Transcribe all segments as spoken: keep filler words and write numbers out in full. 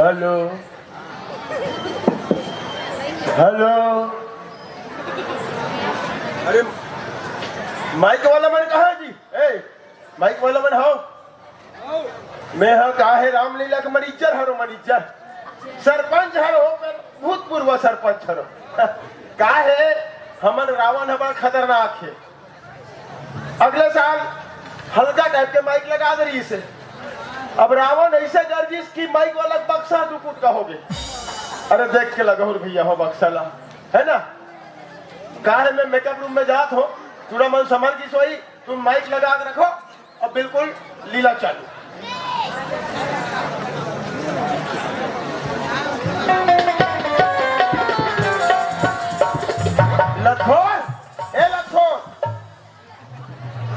Hello, hello. अरे, mic वाला मन कहाँ हे जी? ए, माइक वाला मन हव? मैं ह का हे, रामलीला के मैनेजर हरो, मैनेजर। सरपंच हरो, भूतपूर्व सरपंच हरो। का हे, हमन रावण ह बड़ खतरनाक हे। अगले साल हल्का टाइप के माइक लगा दे रहिस हे। अब रावण ऐसे गरजिस कि माइक वाला बक्सा दू फुट का हो गे। अरे देख के लगाहू रे भैया हो बक्सा ला, है ना? का हे, मैं मेकअप रूम में जात हों, तोर मन समर गिस होही, तुम माइक लगा के रखो। अब बिल्कुल लीला चालू। लखोर, ए लखोर।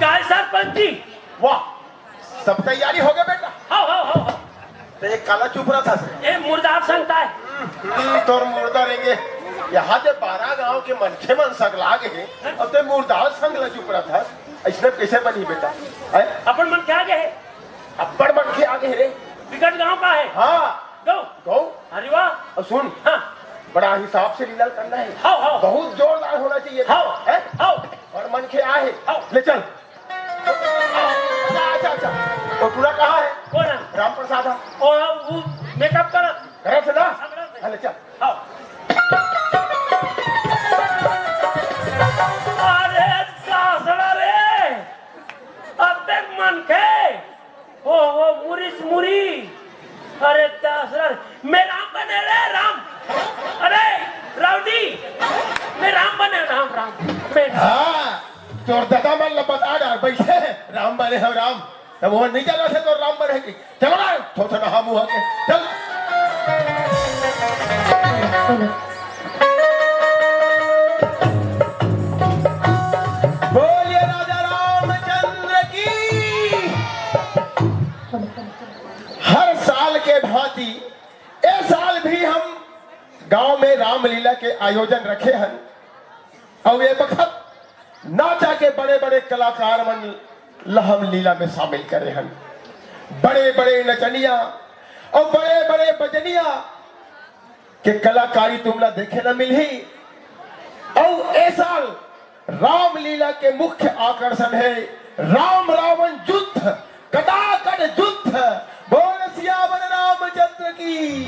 काय सरपंच जी? वाह, सब तैयारी हो गे बेटा? हव, हव, हव, हव। त ए काला चुप रहिथस? ए मुर्दार संग ताय। हम्म, तोर मुर्दा रेंगे। इहाँ ते बारह गांव के मनखे मन सगला गे हे, अब ते मुर्दार संग ला चुप रहिथस। अइसने कइसे बनही बेटा? हैं? अपन मनखे आगे हे। अब्बड़ मनखे आगे हे रे। बिकट गांव का हे। हाँ। गौ। गौ। अरे वाह। अउ सुन। हाँ। बड़ा हिसाब से लीला करना हे। हव, हव। बहुत जोरदार होना चाहिए। हव। हैं? हव। बड़ मनखे आए हे। हव। ले चल। अच्छा, अच्छा, अच्छा। अउ टूरा कहाँ हे? कोन हे? राम प्रसाद हे। ओ, वो मेकअप करत। करत हे ना? हाँ, करत हे। हाँ, ले चल। हव। अरे, सासड़ा रे। अतेक मनखे। ओ, ओ, मुरीच मुरी। अरे, दशरथ, मैं राम बने रे, राम। अरे, रावटी, मैं राम बने, राम, राम। मैं हाँ, तोर ददा मन ला बता डार, बइठे हे, राम बने हव, राम। तब वो नइ जानथे तोर राम बने हे कि। चलो ना, थोथना हा मुँह के, चल। बोलिए राजा रामचंद्र की। हर साल के भांति ए साल भी हम गांव में रामलीला के आयोजन रखे हन, अउ ए बखत नाचा के बड़े-बड़े कलाकार मन ल हम लीला में शामिल करे हन। बड़े-बड़े नचनिया अउ बड़े-बड़े बजनिया के कलाकारी तुमला देखे ल मिलही। अउ ए साल रामलीला के मुख्य आकर्षण हे राम रावण युद्ध, कटाकट युद्ध। बोल सियावर रामचंद्र की।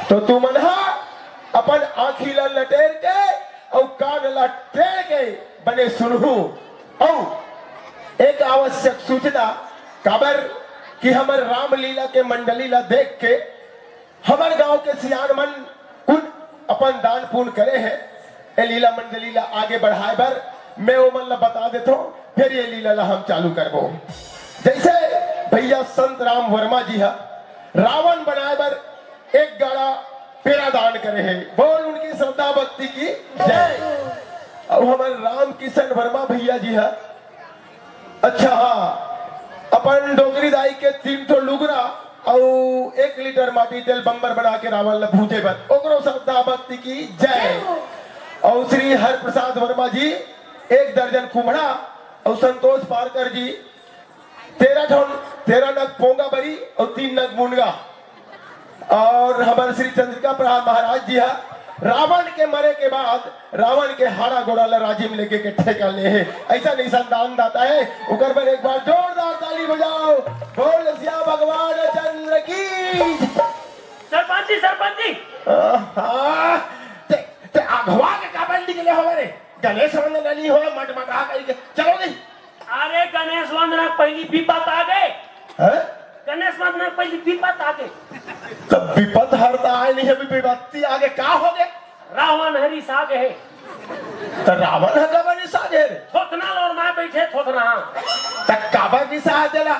तो तुमन हा अपन आँखी ला लटेर के अउ कान ला टेढ़ के बने सुनहू। अउ एक आवश्यक सूचना, काबर कि हमर रामलीला के मंडली ला देख के हमर गांव के सियान मन कुन अपन दान पुण्य करे हे, ए लीला मंडली ला आगे बढ़ाए बर मैं ओमन ला बता देथों, फिर ए लीला ला हम चालू करबो। जइसे भैया संत राम वर्मा जी हा रावण बनाए बर एक गाड़ा पेरा दान करे हे, बोल उनकी श्रद्धा भक्ति की जय। अउ हमर राम किशन वर्मा भैया जी हा अच्छा, हाँ, अपन डोकरी दाई के तीन ठो लुगरा अउ एक लीटर माटी तेल बम्बर बना के रावण ल भूजे बर, ओकरो श्रद्धा भक्ति की जय। अउ श्री हरप्रसाद वर्मा जी एक दर्जन कुम्हड़ा अउ संतोष पारकर जी तेरह ठन, तेरह नग पोंगा बरी अउ तीन नग मुनगा। अउ हमर श्री चंद्रिका प्रसाद महाराज जी हा रावण के मरे के बाद रावण के हाड़ा गोड़ा ला राजी में लेके के ठेका ले हे, अइसन अइसन दान दाता हे, ओकर बर एक बार जोरदार ताली बजाओ, बोल सिया भगवान चंद्र की। सरपंच जी, सरपंच जी। आहा, ते, ते अघवा के काबर निकले हवे रे? गणेश वंदना नइ होय, मटमटा करिके, चलो नहीं। अरे गणेश वंदना के पहिली बिपत आगे। हैं? गणेश वंदना के पहिली बिपत आगे। त बिपत हर त आय नहीं, अभी बिपत्ति आगे, का होगे? रावण ह रिसा गे हे। त रावण ह काबर रिसा गे रे? थोथना ल ओरमाय बइठे, थोथना। त काबर रिसा तेला?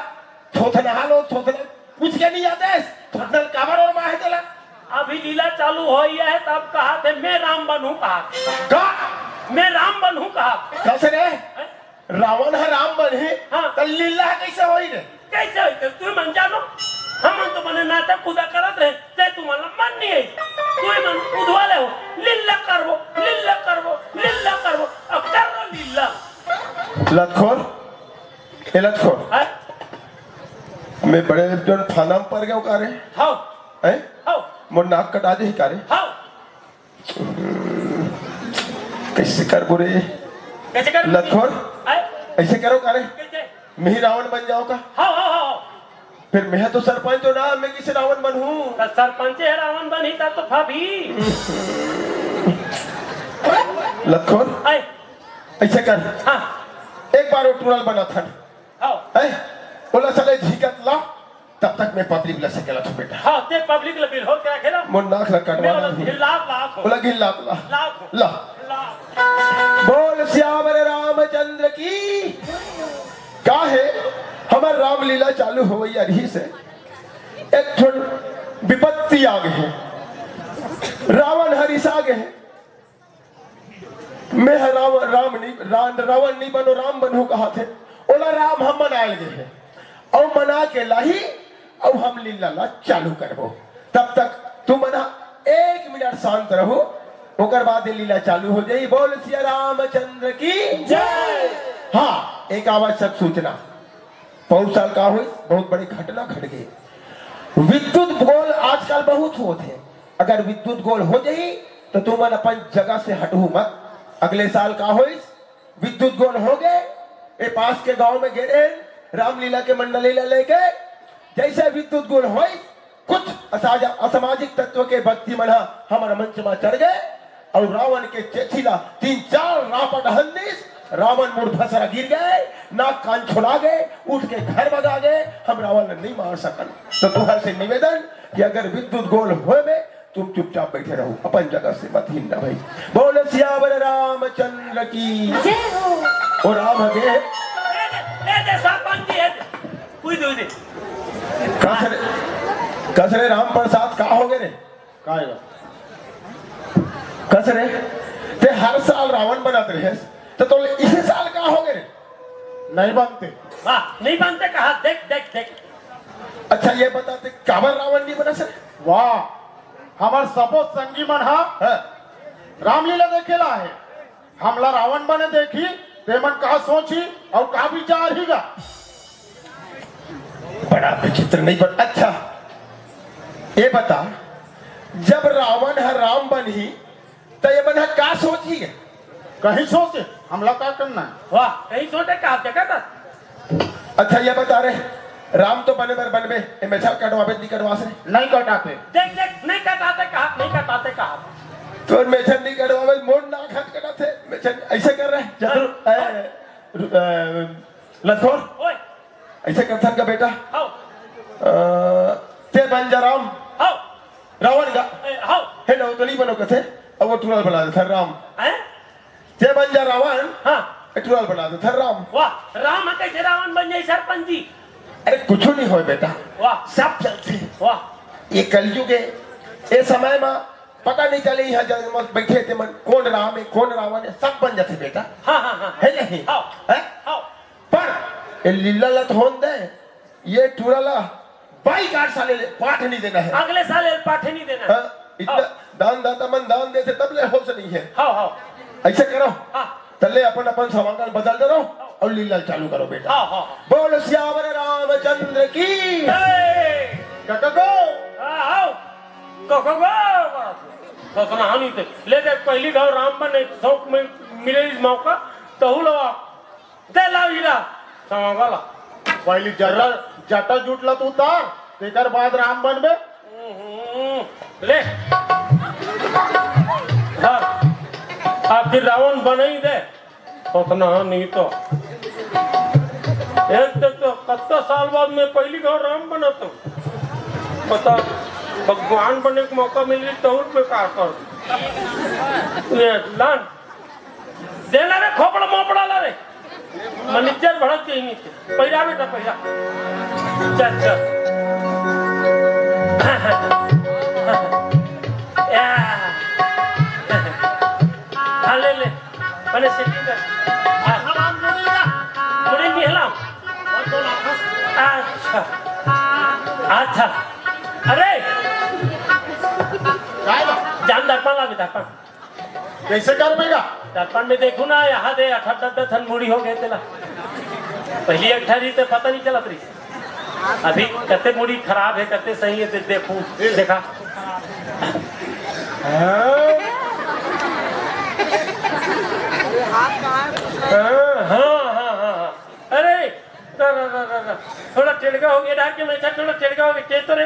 थोथना लो, थोथना कुछ के नहीं आते, थोथना ल काबर ओरमाय हे तेला? अभी लीला चालू होय हे, तब कहाथे, "मैं राम बनहूं," कहाथे। का? "मैं राम बनहूं," कहाथे। कइसे रे? हैं? रावण ह राम बनही, हाँ। त लीला ह कइसे होही रे? कइसे होही? तुमन जानो, हमन तो बने नाचा कूदा करत रहे, ते तुमन ला मन नइ हे। तुमन उधवा ले हो, लीला करबो, लीला करबो, लीला करबो, अब कर लो लीला। लतखोर, ए लतखोर। हैं? मैं बड़े जन थाना में पर गेंव का रे? हव। हैं? हव। मोर नाक कटा देही का रे? हव। कइसे करबो रे? कइसे करबो? लतखोर। हैं? अइसे करो का रे? कइसे? मैं ही रावण बन जाओ का? हव, हव, हव। फेर मैं तो सरपंच हो ना, मैं कइसे रावण बनहूं? त सरपंच हे रावण बनही, तब तो भाभी। लतखोर। हैं? अइसे कर। हाँ। एक बार वो टूरा ल बनाथन। हव। हैं? ओला साले झिकत ला, तब तक मैं पब्लिक ला सकेला थों बेटा। हाँ, ते पब्लिक ला बिल्होर के रखे ना। मोर नाक ला कटवा मैं ओला ला। घिल्लात ला थों। ओला घिल्लात ला। ला थों। ला। ला। बोल सियावर रामचंद्र की। का हे, हमर रामलीला चालू होवइया रहिस हे, एक ठन विपत्ति आ गे हे, रावण ह रिसा गे हे। मैं ह राव-, राम नहीं, रा-, रावण नहीं बनो, राम बनहूं कहाथे। ओला राम ह मनाय ल गे हे, अउ मना के लाही, अउ हम लीला ला चालू करबो। तब तक तुमन ह एक मिनट शांत रहू, ओकर बाद ये लीला चालू हो जाही। बोल सिया रामचंद्र की जय। हाँ, एक आवश्यक सूचना। पौर साल का होइस, बहुत बड़े घटना घट गे। विद्युत गोल आजकल बहुत होत हे, अगर विद्युत गोल हो जाही, त तुमन अपन जगह से हटहू मत। अगले साल का होइस, विद्युत गोल हो गे, ए पास के गांव में गे रेहेन, रामलीला के मंडली ला लेके, जइसे विद्युत गोल होइस, कुछ असाजा-, असामाजिक तत्व के व्यक्ति मन ह हमर मंच म चढ़ गे अउ रावण के चेथी ला तीन चार रापट हन दिस। रावण मुड़ भसरा गिर गे, नाक कान छोला गे, उठ के घर भगा गे। हम रावण ला नहीं मार सकन। त तुहर से निवेदन कि अगर विद्युत गोल होय में, तुम चुपचाप बइठे रहू, अपन जगह से मत हिलना भाई। बोल सियावर रामचंद्र की। जय हो। ओ राम हगे। ए दे, ए दे, सरपंच जी, ए दे। उई दे, उई दे। कस रे, कस रे राम प्रसाद, का हो गे रे? काय बा? कस रे, ते हर साल रावण बनत रहेस, त तोला इही साल का हो गे रे? नहीं बनते। वाह, नहीं बनते कहा, देख, देख, देख। अच्छा, ये बता, ते काबर रावण नहीं बनस रे? वाह, हमर सबो संगी मन ह हाँ। रामलीला देखे ला हे, हमला रावण बने देखी, ते मन का सोची अउ का विचार ही गा? बड़ा विचित्र नहीं बन। अच्छा, ये बता, जब रावण ह राम बनही, त ये मन ह का सोचही? कहीं सोचे, हमला का करना हे? वाह, कहीं सोचे का, देखा था? अच्छा, ये बता रे, राम तो बने बर बनबे, ए मेछा कटवाबे, नहीं कटवास रे? नहीं कटाते। देख, देख, नहीं कटाते कहा, नहीं कटाते कहा। तोर मेछा नहीं कटवाबे, मोर नाक हाथ कटाथे, मेछा अइसे कर रे, चतुर, हाँ। ए, रु-, ए, लतखोर, ओए। अइसे करथन का बेटा? हव। अ, ते बन जा राम। हव। रावण का। ए, हव। हे ना, वो तो नहीं बनो कथे, अब वो टूरा ल बना देथन राम। हैं? ते बन जा रावण, हाँ। ए टूरा ल बना देथन राम। वाह, राम ह कइसे रावण बन जाही सरपंच जी? अरे कुछू नहीं होय बेटा। वाह। सब चलथे। वाह। ये कलयुग हे, ये समय म पता नहीं चले इहाँ जन्म बइठे ते मन कोन राम हे, कोन रावण हे, सब बन जाथे बेटा। हाँ, हाँ, हाँ। हे नहीं? हव। हैं? हव। पर ये लीला ला तो होन दे, ये टूरा ला बाई गाड़ साले ले पाठ नहीं देना हे। अगले साल ले पाठ नहीं देना हे। हाँ, इतना हाँ। दान दाता मन दान देथे तब ले होश नहीं हे। हाँ, हाँ। अइसे करो। हाँ। तले अपन अपन सवांगल बदल दे रहो अउ लीला चालू करो बेटा। हाँ, हाँ, हाँ। बोल सियावर रामचंद्र की। जय। कको। हाँ, हाँ। कको। कतना हानि ते। ले देख, पहली घाव राम बने शौक में मिले इस मौका, तहू लो। दे लाव हीरा, सवांगल। पहिली जटा, जटा जूट ला तो उतार, तेकर बाद राम बनबे। हम्म, ले। धर। अब फिर रावण बनई दे। ओतना नहीं तो। एक तो, तो कत्ता साल बाद में पहिली घाव राम बनत हूँ। बता, भगवान बने के मौका मिली तो और बेकार कर। ये लान। दे ला रे, खोपड़ा मोपड़ा ला रे। मनिजर भड़क के ही नीचे। पहिरा बेटा, पहिरा। चल, चल। या। हाँ, ले, ले। मैंने setting कर। हाँ। मुड़ी नहीं हिलाओ। अच्छा। अच्छा। अरे। जान दर्पण ला भी दर्पण। कइसे करबे गा? दर्पण में देखू ना, यहाँ दे, अठा दस दस ठन मुड़ी हो गए तेला। पहली एक ठा रही तो पता नहीं चलत रही। अभी कते मुड़ी खराब हे, कते सही हे, दे-, देखू, देखा। हाँ? हाँ, हाँ, हाँ, हाँ, हाँ। अरे, रा, रा, रा, रा, रा। थोड़ा टेड़गा हो गया, डार के मैं था, थोड़ा टेड़गा हो गया, के तो रे?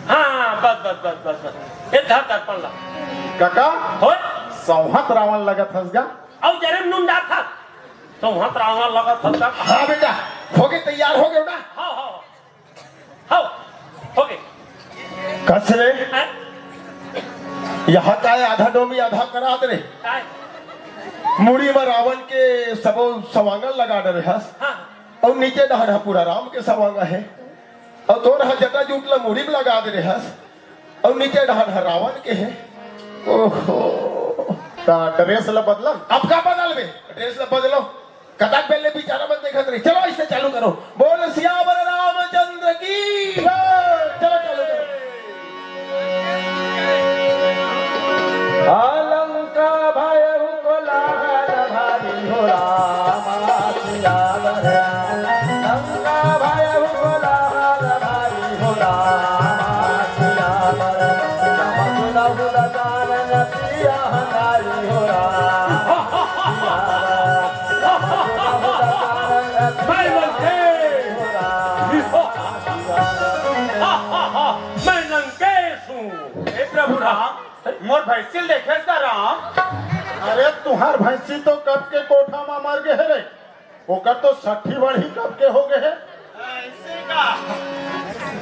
हाँ, हाँ, बस, बस, बस, बस, बस। ये धर, धर, पल्ला। काका, होय? सौहत रावण लगत हस गा? अउ जरे नून डार था। सौहत रावण लगत हस गा? हाँ बेटा, हो गए, तैयार हो गए ना? हाँ, हाँ, हाँ। हव, होगे। कस रे? हैं? यहाँ काय आधा डोमी आधा करात रे? काय? मुड़ी म रावण के सबो सवांगन लगा डरे हस। हाँ। अउ नीचे डहन ह पूरा राम के सवांगा हे। अउ तोर ह जटा जूट ल मुड़ी म लगा दे रे हस। अउ नीचे डहन ह रावण के हे। ओहो। ता ड्रेस ल बदलम। अब का बदलबे? ड्रेस ल बदलो। कतक बेर ले बिचारा मन देखत रही। चलो, इससे चालू करो। बोल सियावर रामचंद्र की जय। चलो, चालू करो। आ लंका भयहु कोलाहल भारी हो रामा सियावर। लंका भयहु कोलाहल भारी हो रामा सियावर। राम सुनहु लतान नदिया हमारी हो रामा सियावर। मैं लंकेश। मैं लंकेश हूँ। हे प्रभु राम, मोर भैंसी ल देखेस का राम? अरे, तुहार भैंसी तो कब के कोठा म मर गे हे रे, ओकर तो सट्ठी बड़ही कब के हो गे हे। ऐसे का?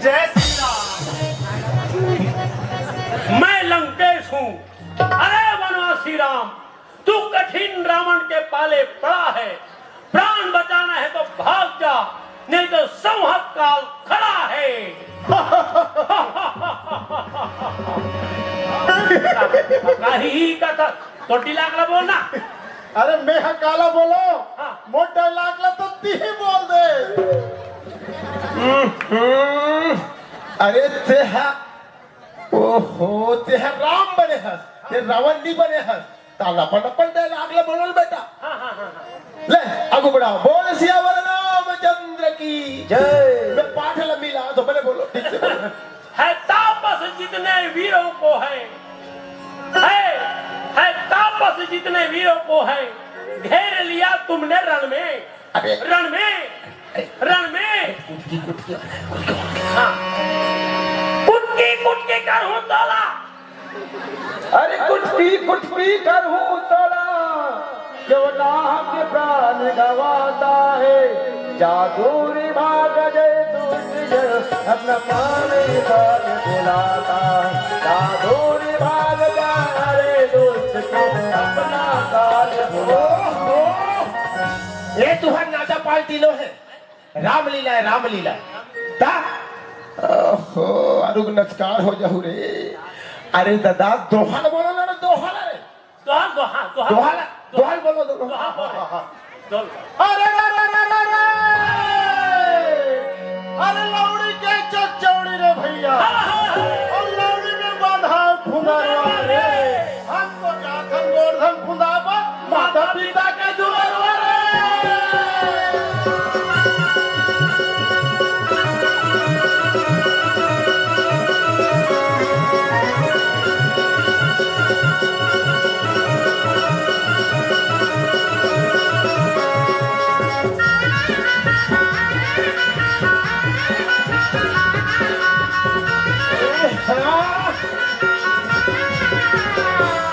जय श्री राम। मैं लंकेश हूँ। अरे वनवासी राम, तू कठिन रावण के पाले पड़ा है। प्राण बचाना है तो भाग जा, नहीं तो संहत काल खड़ा है। काही ही कथा, तोर दिल आकला बोल ना। अरे मैं ह काला बोलो, हाँ। मोर dialogue ला तो तिही बोल दे। हम्म, अरे ते हा, ओहो, ते हा राम बने हस, ते रावण नी बने हस। ता अपन अपन dialogue ला बोलो बेटा। हाँ, हाँ, हाँ, हाँ। ले, आगू बढ़ाओ। बोल सियावर रामचंद्र की जय। मैं पाठ ला मिला तो मैंने बोलो, ठीक से बोलो। है तापस जितने वीरों को है, है, है तापस जितने वीरों को है, घेर लिया तुमने रण में, अरे। रण में, अरे। रण में। कुटकी, कुटकी, कुटकी। हाँ। कुटकी, कुटकी कर हूँ तोला। अरे कुटकी कुटकी करहूँ तोला, जो नाहक प्राण गवाता है। जा दूर भाग जय दुष्ट जन, अपना प्राण काल बुलाता है। जा दूर भाग जा रे दुष्ट तू, अपना काल बुलाता है। ये तुहर नाचा पार्टी लो है। रामलीला है, रामलीला। ता? ओहो, अरुग नचकार हो जाहू रे। अरे दादा, दोहा ल बोलो ना रे, दोहा ल रे। दोहा, दोहा, दोहा। दोहा ल, दोहा ल बोलो, दोहा। दोहा बोलो। दोहा। अरे रे रे रे रे रे! अरे लौड़ी के चौड़ी रे भैया। हाँ, हाँ, हाँ। अउ लौड़ी में बांधा फुंदरवा रे। हम तो जाथन गोवर्धन फुंदाबा, माता पिता के दुलरवा रे।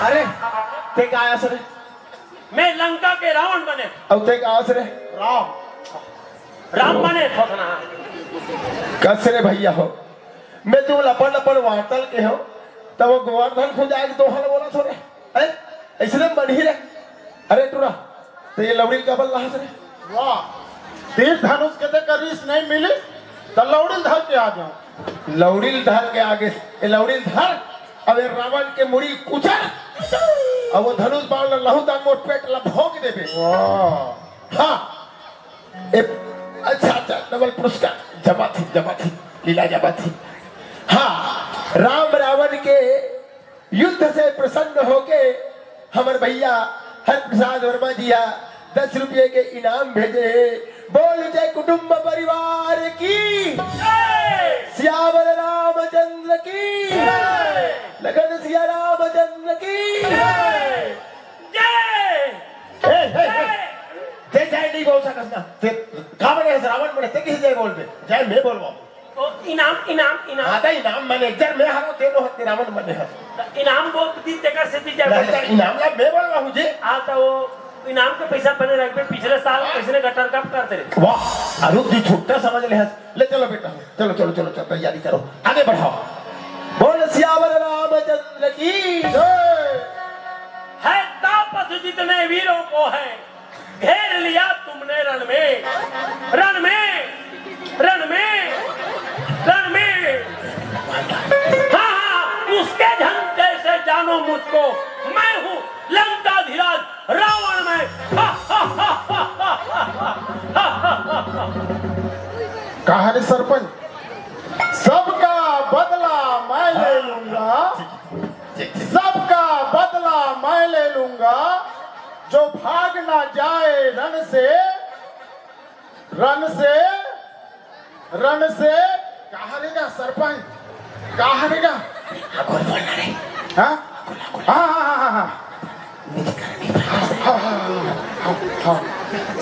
अरे, ते का आया सर? मैं लंका के रावण बने। अउ ते का आस रे? राम। राम बने थोथना। कस रे भैया हो, मैं तुम लपड़ लपड़ वार्तल के हो, तब वो गोवर्धन खुद आके दोहा ल बोला थो रे। हैं? ऐसने बन ही रे। अरे टुरा, ते ये लौड़ी ल काबर लाहस रे? वाह, तीर धनुष के ते करीस नहीं मिली, त लौड़ी ल धर के आ जाओ। लौड़ी ल धर के आगे, ए लौड़ी ल धर, अब ए रावण के मुड़ी कुचर, अब वो धनुष बाण ल लहू त मोर पेट ल भोंक देबे। वाह। हाँ। ए, अच्छा, अच्छा, डबल पुरस्कार, जमा थी, जमा थी, लीला जमा थी। हाँ, राम रावण के युद्ध से प्रसन्न होके हमर भैया हरिप्रसाद वर्मा जी हा दस रुपये के इनाम भेजे हे। बोल जय कुटुंब परिवार की, जय। सियावर रामचंद्र की, जय। लगन सिया रामचंद्र की। जय। जय। हे, हे, हे। जय। जय जय नहीं बोल सकस ना। ते का बने हस रावण बने, ते किसे जय बोलबे? जय मैं बोलवाहूं। ओ, इनाम, इनाम, इनाम। हाँ, त इनाम बने, जर मैं हारहूं, ते नो हस, ते रावण बने हस। इनाम बोल दी, तेकर सेती जय नहीं, बोले। त इनाम ला मैं बोलवाहूं जी। आ, त वो इनाम के पैसा बने रखबे, पिछले साल कइसने गटर का करते रहे। वाह, अरुण जी छुट्टा समझ ले हस। ले चलो बेटा, चलो, चलो, चलो, चलो, तैयारी करो, आगे बढ़ाओ। बोल सियावर रामचंद्र की जय। है तापस जितने वीरों को है, घेर लिया तुमने रण में, रण में, रण में, रण में। हाँ, हाँ, उसके झंडे से जानो मुझको, मैं हूँ लंकाधिराज रावण में। कहा रे सरपंच, सबका बदला मैं ले लूंगा, सबका बदला मैं ले लूंगा, जो भाग ना जाए रण से, रण से, रण से। कहा रे गा सरपंच, कहा रे गा? हाँ, हाँ, हाँ, हाँ, हाँ। हाँ, हाँ, हाँ, हाँ, हाँ।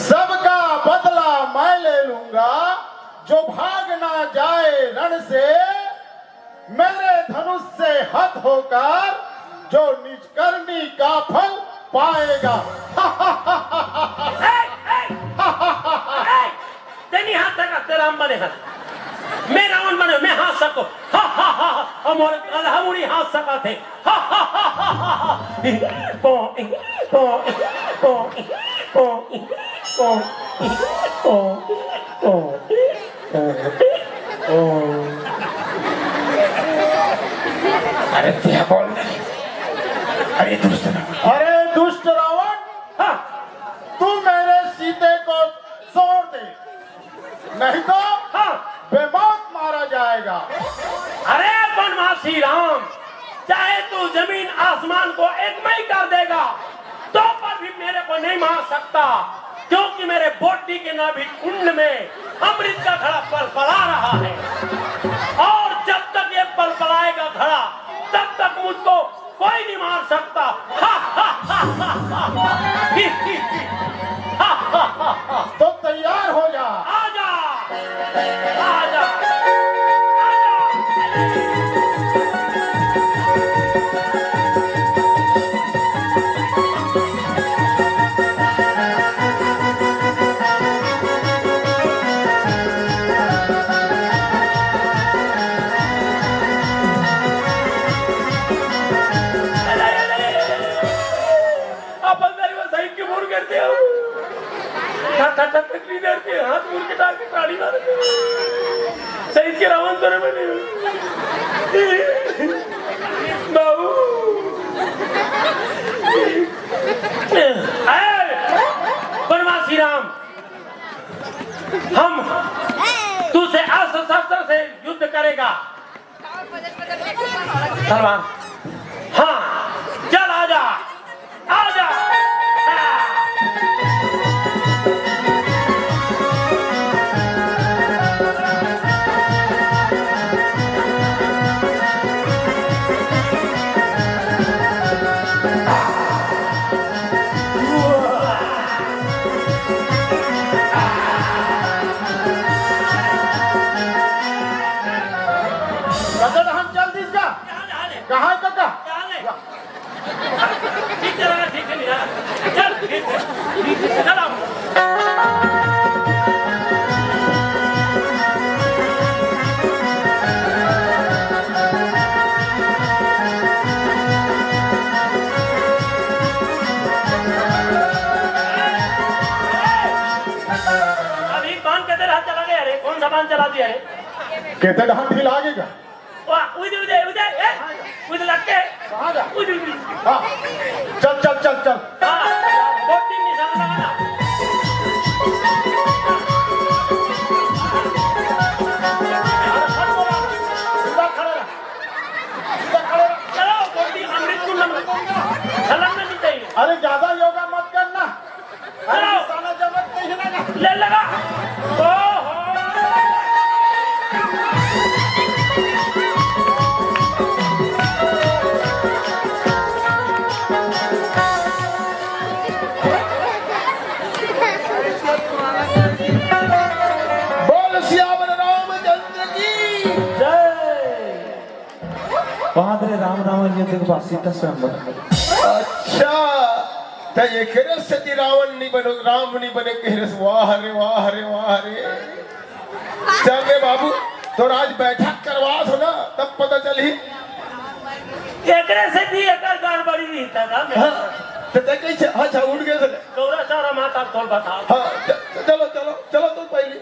सबका बदला मैं ले लूंगा, जो भाग ना जाए रण से, मेरे धनुष से हत होकर जो निष्कर्मी का फल पाएगा। ए, ए, ए, ते नहीं हाँस सकस, ते राम बने हस। मैं रावण बने, मैं हाँस सकँव। हा, हा, हा, हा। हम और, हम उड़ी हाँस सकत हे। हा, हा, हा, हा, हा, हा। पो, पो, पो, पो, पो, पो, पो। अरे तें बोल। अरे दुष्ट रावण। अरे दुष्ट रावण, हाँ। तू मेरे सीते को छोड़ दे, नहीं तो हाँ। बेमौत मारा जाएगा। अरे बनवासी राम, चाहे तू जमीन आसमान को एकमय कर देगा, तो पर भी मेरे को नहीं मार सकता, क्योंकि मेरे body के नाभि कुंड में अमृत का घड़ा पलपला रहा है, और जब तक ये पलपलाएगा घड़ा, तब तक मुझको कोई नहीं मार सकता। तो तैयार हो जा। आजा, आजा, आजा। अपन दरी में सहित के मोर करते हो। ठा, ठा, ठा, ठा, नहीं डरते, हाथ मोर के डाल के ताड़ी मारते हो। सहित के रावण तोरे बने हो। बाबू। ए, बनवासी राम, हम तुझसे अस्त्र शस्त्र से युद्ध करेगा। तलवार। हाँ, चल आजा, आजा। हाँ। कका, हम चल दिस का? कहाँ है कका? ठीक चला, ठीक है, चल, ठीक है, ठीक है, चल अब। अभी कौन कहते रहा चला गया रे? कौन सा बांध चला दिया रे? कहते ढांढ ढील आगे का? वाह, उदे, उदे, उदे, ए, उदे लटके। कहाँ जा? उदे, उदे। हाँ। चल, चल, चल, चल। हाँ, दो तीन निशाना लगाना। सीधा खड़ा रह। सीधा खड़ा रह। चलो, दो तीन अमृत को नमक। छलकना नहीं चाहिए। अरे, ज्यादा योगा मत करना। अरे, चलो। निशाना जमत नहीं है ना। ले लगा। बाप रे, राम रावण युद्ध के बाद सीता स्वयंवर। अच्छा, त एकरे सेती रावण नहीं बनो, राम नहीं बने कहे रे। वाह रे, वाह रे, वाह रे। चल रे बाबू, तोर आज बैठक करवा दो ना, तब पता चलही। एकरे सेती एकर गड़बड़ी रहिथे ना। हाँ, त तैं कइसे? अच्छा, उठ गे। गौरा चौरा माता तोल बता। हाँ, च-, चलो, चलो, चलो, तुम पहले।